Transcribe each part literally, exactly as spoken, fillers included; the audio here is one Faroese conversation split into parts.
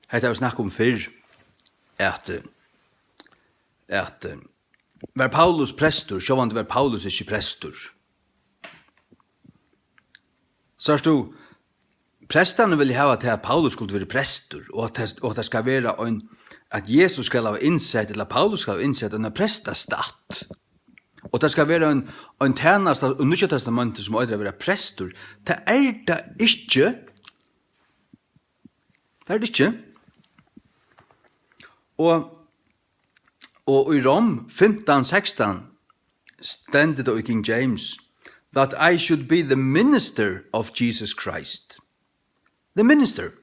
Hetta hava vit snakkað um fyrr, at, eh, at, eh, var Paulus prestur? Sjálvandi var Paulus ikki prestur. Sært tú, prestarnir vilja hava tað, at Paulus skuldi verið prestur, og at tað, og at tað skal vera ein, at Jesus skal hava innsett, ella Paulus skal hava innsett eina prestastatt. Og tað skal vera ein, ein tænasta í Nýggja Testamenti, sum eitur at vera prestur. Tað er tað ikki. Tað er tað ikki. Og, og í Rom fimtan sekstan stendur tað í King James, "That I should be the minister of Jesus Christ." The minister.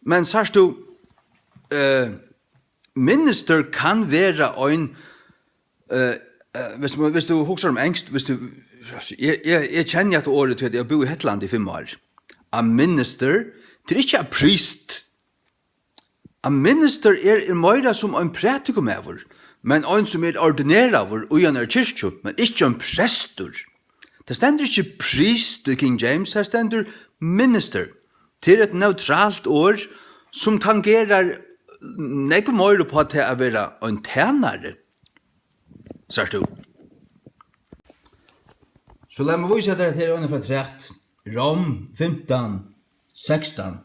Men sært tú, eh, minister kann vera ein, eh, eh, hvis, hvis tú hugsar um enskt, hvis tú, eg, eg, eg kenni hetta orðið, tí at eg havi búð í Hetlandi í fimm ár. A minister, tað er ikki a priest. A minister er, er meira sum ein prædikumaður, men ein sum er ordineraður í einari kirkju, men ikki ein prestur. Tað stendur ikki priest í King James, her stendur minister. Tað er eitt neutralt orð, sum tangerar nógv meira upp á tað at vera ein tænari. Sært tú? So lat meg vísa tær, at her er ein afturat. Rom fimtan sekstan.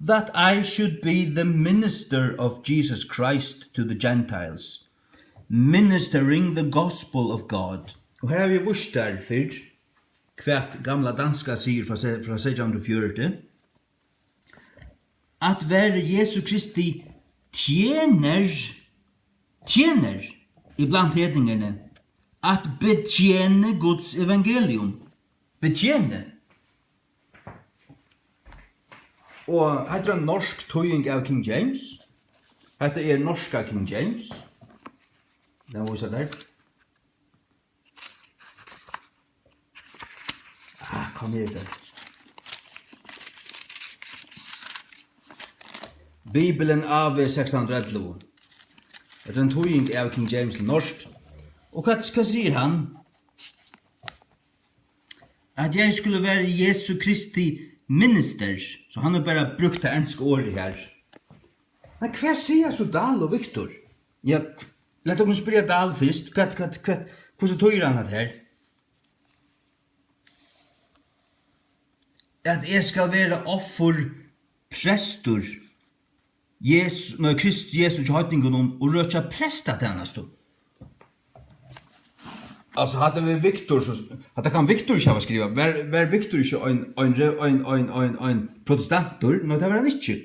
"That I should be the minister of Jesus Christ to the Gentiles, ministering the gospel of God." Og her havi eg víst tær fyrr, hvat gamla danska sigur frá se-, frá seytjan hundrað og fjøruti. "At være Jesu Kristi tjener, tjener iblant hedningerne, at betjene Guds evangelium." Betjene. Og hetta er ein norsk týðing av King James. Hetta er norska King James. Lat meg vísa tær. Ah, kom her, tað. Bibelen A V sekstan hundrað og ellivu. Hetta er ein týðing av King James til norskt. Og hvat, hvat sigur hann? At eg skuldi verið Jesu Kristi minister, so hann hevur bara brúkt tað enska orðið her. Men hvat siga so Dahl og Victor? Ja, lat okkum spyrja Dahl fyrst. Hvat, hvat, hvat, hvussu týðir hann hetta her? At eg skal vera offurprestur Jesu, nei, Krist Jesu hjá heidningunum og røkja prestatænastu. Altso, hatta við Victor, so, hatta kann Victor ikki hava skrivað. Var, var Victor ikki ein, ein re-, ein, ein, ein, ein protestantur? Nei, tað var hann ikki.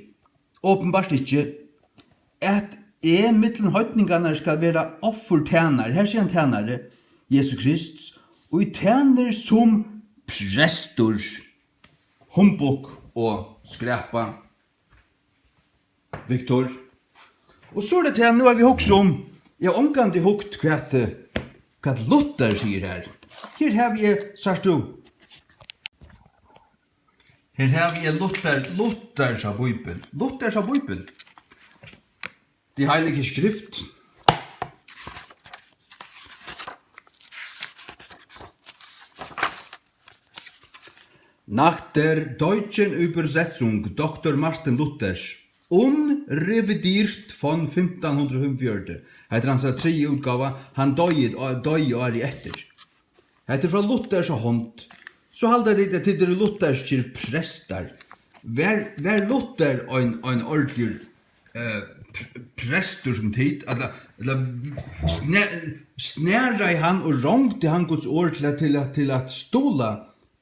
Openbart ikki. At eg millum heidningarnar skal vera offurtænari. Her sigur hann tænari Jesu Krists, og eg tænir sum prestur. Humbug og skræpa. Victor. Og so er tað tað, nú havi eg hugsað um, eg havi ongantíð hugt hvat, eh, hvat Luther sigur her. Her havi eg, sært tú, her havi eg Luther, Luthers av Bíbel. Luthers av Bíbel. Die Heilige Schrift. Nach der deutschen Übersetzung Doktor Martin Luthers, unrevidiert von fimtan hundrað og fimmogfjøruti. Hetta er hansara triðja útgáva. Hann doyði, doyði árið eftir. Hetta er frá Luthers á hond. So halda tit, at tit eru lutherskir prestar. Var, var Luther ein, ein ordiligur, eh, pr-, prestur sum tit? Ella, ella sne-, snaraði hann og rongdi hann Guds orð til at, til at, til at stuðla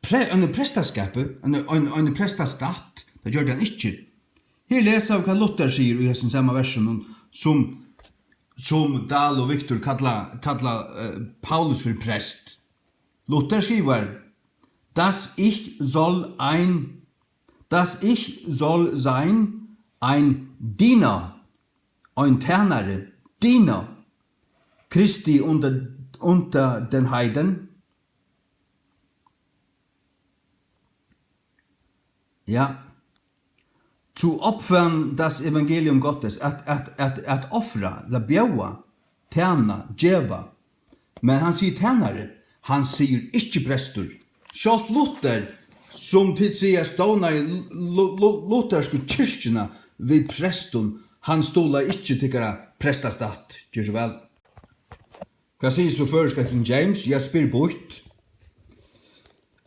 pre-, einum prestaskapi, einum, einum, einum prestastatt? Tað gjørdi hann ikki. Her lesa vit, hvat Luther sigur í hesum sama versinum, sum, sum Dahl og Victor kalla, kalla, eh, Paulus fyri prest. Luther skrivar, dass ich soll ein, dass ich soll sein ein Diener, ein tænari, Diener Christi unter, unter den Heiden. Ja. Zu opfern das Evangelium Gottes, at, at, at, at ofra, ella bjóða, tæna, geva. Men hann sigur tænari, hann sigur ikki prestur. Sjálvt Luther, sum tit siga stovnaði Lu-, Lu-, Lu-, luthersku kirkjuna, við prestum, hann stuðlaði ikki tykkara prestastatt. Ger so væl. Hvat sigur so føroyska King James? Eg spyr býtt.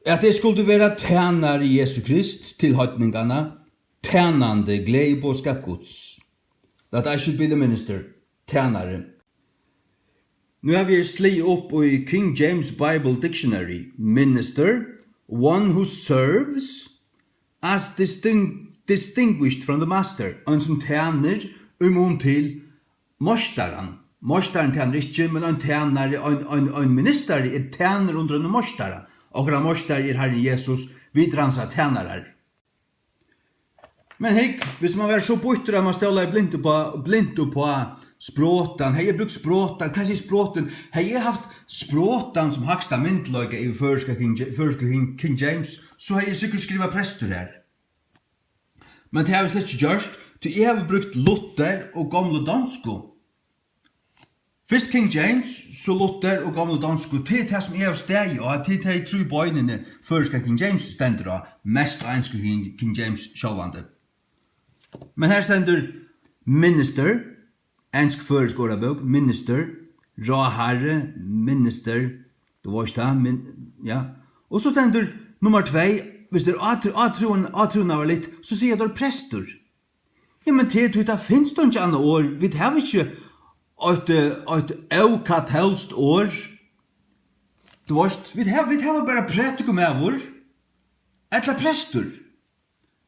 At eg skuldi vera tænari Jesu Krist til heidninganna, tænandi gleðiboðskap Guds. That I should be the minister, tænari. Nú havi eg sligið upp í King James Bible Dictionary. Minister, one who serves as distin-, distinguished from the master. Ein sum tænir í mun til meistaran. Meistarin tænir ikki, men ein tænari, ein, ein, ein ministari er tænari undir einum meistara. Okkara meistari er Harrin Jesus, vit eru hansara tænarar. Men hygg, hvis man var so býttur, at man stólaði blint uppá, blint uppá sprotan, hevði eg brúkt sprotan, hvat sigur sprotin? Hevði eg havt sprotan sum hægsta myndugleika yvir føroyska King Ja-, føroysku King, King James, so hevði eg sikkurt skrivað prestur har. Men tað havi eg slett ikki gjørt, tí eg havi brúkt Luther og gomlu donsku. Fyrst King James, so Luther og gomlu donsku, tað er tað, sum eg havi staðið á, tað er tey trý beinini, føroyska King James stendur á, mest á ensku King, King James sjálvandi. Men her stendur minister, ensk-føroysk orðabók, minister, ráðharri, minister, tú veitst tað, min-, ja. Og so stendur nummar tvey, hvis tað er átrú-, átrúnaðarligt, so siga teir prestur. Ja, men tað er tí, tað finst einki annað orð. Vit hava ikki eitt, eh, eitt ókatólskt orð. Tú veitst, vit hava, vit hava bara prædikumaður ella prestur.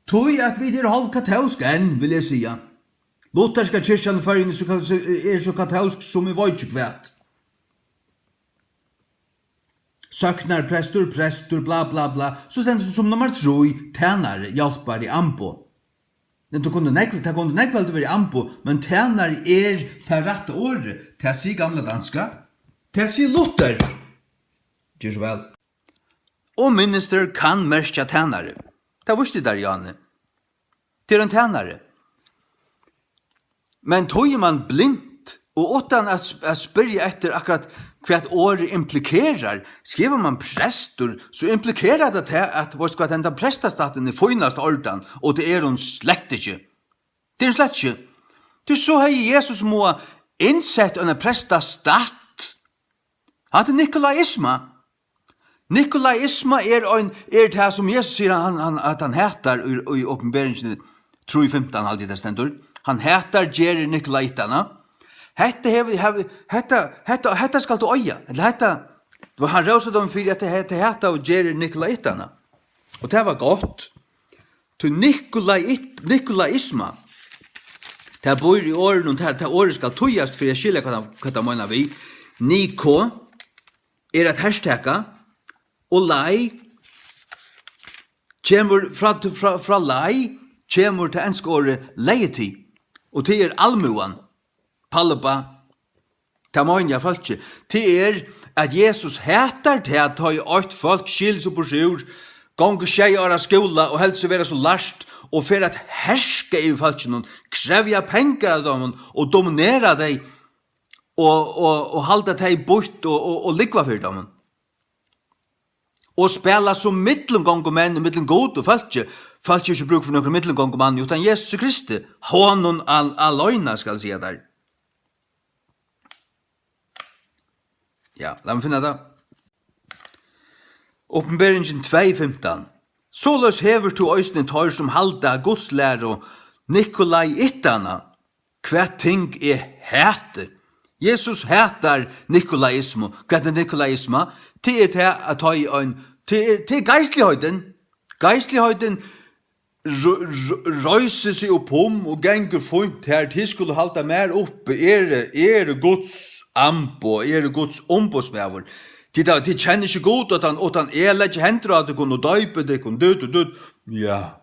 Tí at vit eru hálvkatólsk enn, vil eg siga. Lutherska kirkjan í Føroyum er so ka-, er so katólsk sum eg veit ikki hvat. Sóknarprestur, prestur, bla, bla, bla. So stendur sum nummar trý, tænari, hjálpari, amboð. Men tað kundi nógv, tað kundi nógv væl verið amboð, men tænari er tað rætta orðið. Tað sigur gamla danska. Tað sigur Luther. Ger so væl. Og minister kann merkja tænari. Tað vísti tær, Jane. Tað er ein tænari. Men toyir man blint og uttan at, at spyrja eftir akkurát, hvat orðið implikerar, skrivar man prestur, so implikerar tað, tað at, veitst hvat, henda prestastattin er fínasta ordan, og tað er hon slett ikki. Tað er hon slett ikki. Tí so hevði Jesus máað innsett eina prestastatt. Hatta er nikolaisma. Nikolaisma er ein, er tað, sum Jesus sigur, hann, hann, at hann hatar í, í Opinberingini trý fimtan, haldi eg tað stendur. Hann hatar gerðir nikolaitana. Hetta hevur, hevur, hetta, hetta, hetta skalt tú eiga. Ella hetta, hann rósar teimum fyri, at hetta hata og gerðir nikolaitana. Og tað var gott. Tí nikolait-, nikolaisma, tað býr í orðinum, tað, tað orðið skal týðast fyri at skilja, hvat tað, hvat tað meinar við. Niko er at hertaka, og lai kemur frá, frá, frá lai kemur tað enska orðið laity, og tað er almúgan. Palba, tað meini eg, fólki, tað er, at Jesus hatar tað, tá ið eitt fólk skilir seg burtur úr, gongur sjey ára skúla og heldur seg vera so lært, og fer at herska yvir fólkinum, krevja pengar av teimum og dominera tey og, og, og halda tey býtt og, og, og lúgva fyri teimum. Og spæla sum millumgongumenn millum Gud og fólki. Fólki hevur ikki brúk fyri nøkrum millumgongumanni uttan Jesusi Kristi. Honum al-, aleina skal siga teir. Ja, lat meg finna tað. Opinberingin tvey fimtan. Soleiðis hevur tú eisini teir, sum halda Guds læru, nikolaitana, hvat ting eg hati. Jesus hatar nikolaismu. Hvat er nikolaisma? Tað er tað at tá ið ein, tað er, tað er geistligheitin. Geistligheitin r-, r-, reisir seg upp um og gongur fínt har, tit skulu halda mær uppi, eg eri, eg eri Guds amboð, eg eri Guds umboðsmaður. Tit hava, tit kenna ikki Gud, uttan, uttan eg leggi hendur á tykkum og doypi tykkum, dut, dut, dut. Ja.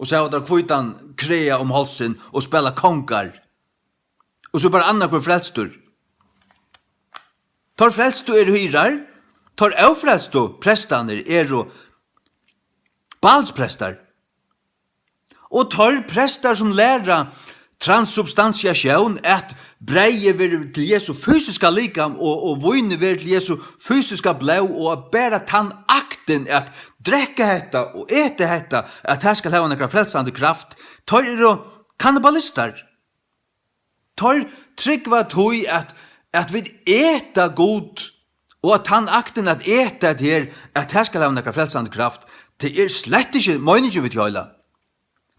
Og so hava teir hvítan kraga um hálsin og spæla kongar. Og so bara annar hvør frelstur. Teir frelstu eru hýrar, teir ófrelstu prestarnir eru Baalsprestar. Og teir prestar sum læra transubstantiatión, at breyðið verður til Jesu fysiska likam og, og vínið verður til Jesu fysiska blóð, og at bara tann aktin at drekka hetta og eta hetta, at tað skal hava nakra frelsandi kraft, teir eru Kannibalistar. Teir trúgva tí, at, at vit eta Gud, og at tann aktin at eta hetta her, at tað skal hava nakra frelsandi kraft, tað er slett ikki meiningin við tí heila.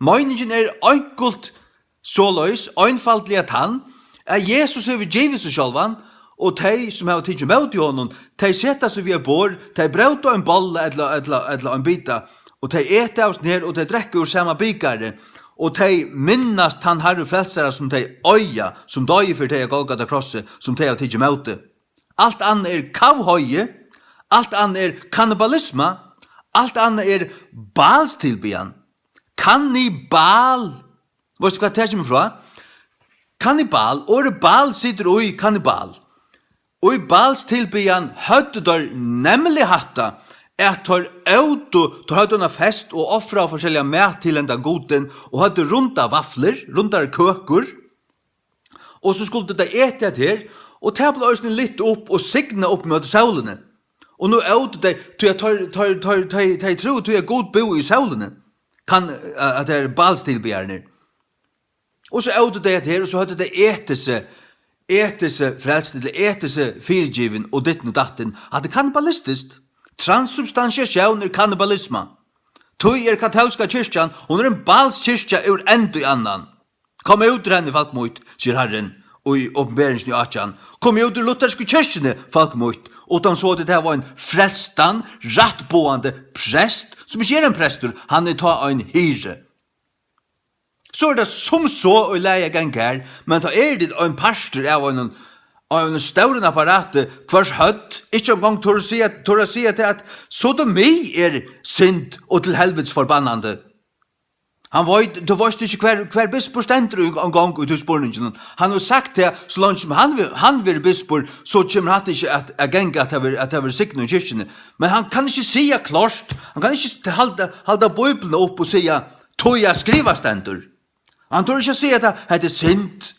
Meiningin er einkult soleiðis, einfaldliga tann, at Jesus hevur givið seg sjálvan, og tey, sum hava tikið ímóti honum, tey seta seg við eitt borð, tey bróta ein bolla ella, ella, ella ein bita, og tey eta av sum her, og tey drekka úr sama bikari, og tey minnast tann Harra Frelsara, sum tey eiga, sum doyði fyri tey á Golgata krossi, sum tey hava tikið ímóti. Alt annað er kavhoyði, alt annað er kannibalisma, alt annað er bálstilbiðan. Kannibal. Veitst tú, hvar tað kemur frá? Kannibal, orðið bal situr í kannibal. Og í bálstilbiðan høvdu teir nemliga hatta, at teir ótu, teir høvdu eina fest og ofraðu forskelligan mat til hendan gudin og høvdu rundar vaflur, rundar køkur. Og so skuldu tey eta hetta her, og tað bleiv eisini lyft upp og signað upp móti sólini. Og nú ótu tey, tí at teir, teir, teir, teir, tey trúðu tí, at Gud búði í sólini, kann, at tað eru bálstilbiðararnir. Og so ótu tey hetta her, og so høvdu tey etið seg, etið seg frelst, ella etið seg fyrigivin, og ditten og datten. Hatta er kannibalistiskt. Transubstantiatión er kannibalisma. Tí er katólska kirkjan, hon er ein bálskirkja úr enda í annan. Kom út úr henni, fólk mítt, sigur Harrin í Opinberingini átjan. Kom út úr luthersku kirkjuni, fólk mítt, uttan so at tit hava ein frelstan, rættboðandi prest, sum ikki er ein prestur, hann er tá ein hirði. So er tað sum so í lagi at ganga har, men tá eru tit ein partur av einum, av einum stórum apparati, hvørs høvd ikki eingong torir siga, torir siga tað, at sodomi er synd og til helvitis forbannandi. Hann veit, tú veitst ikki, hvar, hvar bispur stendur í, eingong í tí spurninginum. Hann hevur sagt tað, so leingi sum hann ve-, hann verður bispur, so kemur hatta ikki at, at ganga, at tað verður, at tað verður signað í kirkjuni. Men hann kann ikki siga klárt, hann kann ikki st-, halda, halda Bíbliuna upp og siga, tí at skrivað stendur. Hann torir ikki at siga, at hetta er synd.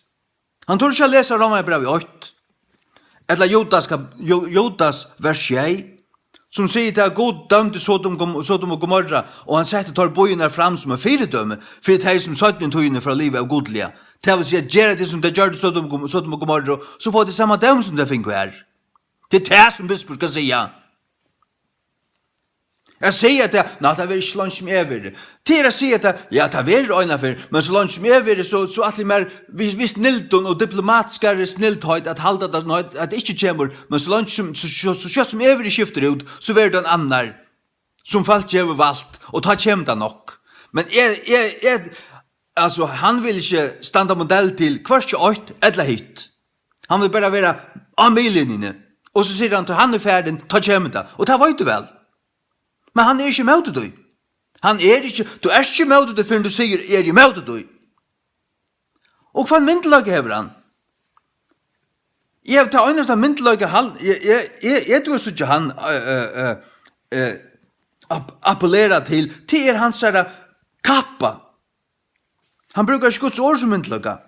Hann torir ikki at lesa Rómarbrævið eitt, ella Judas kap-, Ju-, Judas vers sjey, sum sigur tað, at Gud dømdi Sodom, Gom-, Sodom og Gomorra, og hann setti teir býirnar fram sum eitt fyridømi fyri tey, sum seinnu tíðini fara at liva ógudliga. Tað vil siga, gera tað, sum tey gjørdu Sodom, Gom-, Sodom og Gomorra, so fáa tey sama dóm, sum tey fingu har. Tað er tað, sum bispur skal siga. At siga tað, nei, tað verður ikki, so leingi sum eg verði. Tað er at siga tað, ja, tað verður einaferð, men so leingi sum eg verði, so, so ætli eg mær við, við snildum og diplomatiskari snildheit at halda tað, nei, at tað ikki kemur, men so leingi sum, so, so, so skjótt sum eg verði skiftur út, so verður tað ein annar, sum fólk hevur valt, og tá kemur tað nokk. Men eg, eg, eg, altso, hann vil ikki standa modell til hvørki eitt ella hitt. Hann vil bara vera á miðlinjuni. Og so sigur hann, tá hann er farin, tá kemur tað. Og tað veit tú væl. Men hann er ikki ímóti tí. Hann er ikki, tú ert ikki ímóti tí, fyrr enn tú sigur, eg eri ímóti tí. Og hvønn myndugleika hevur hann? Eg havi, tað einasta myndugleika, hann, eg, eg, eg, eg, tú síggja hann, eh, eh, eh, eh, app-, appellera til, tað er hansara kappa. Hann brúkar ikki Guds orð sum myndugleika.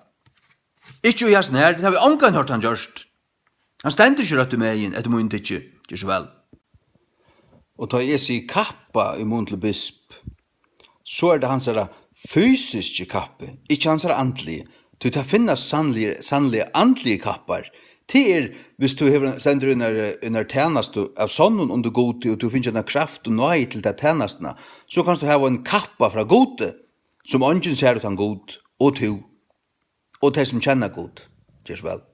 Ikki í hasum her, tað havi eg ongantíð hoyrt hann gjørt. Hann stendur ikki røttu megin, eftir mínum tykki. Ger so væl. Og tá eg sigi kappa í mun til bisp, so er tað hansara fysiski kappi, ikki hansara andligi. Tí tað finnast sannliga, sannliga andligir kappar. Tað er, hvis tú hevur, stendur innar, innar tænastu av sonnum undir Gudi, og tú fingið eina kraft og náði til ta tænastuna, so kanst tú hava ein kappa frá Gudi, sum eingin sær uttan Gud, og tú, og tey, sum kenna Gud. Ger so væl.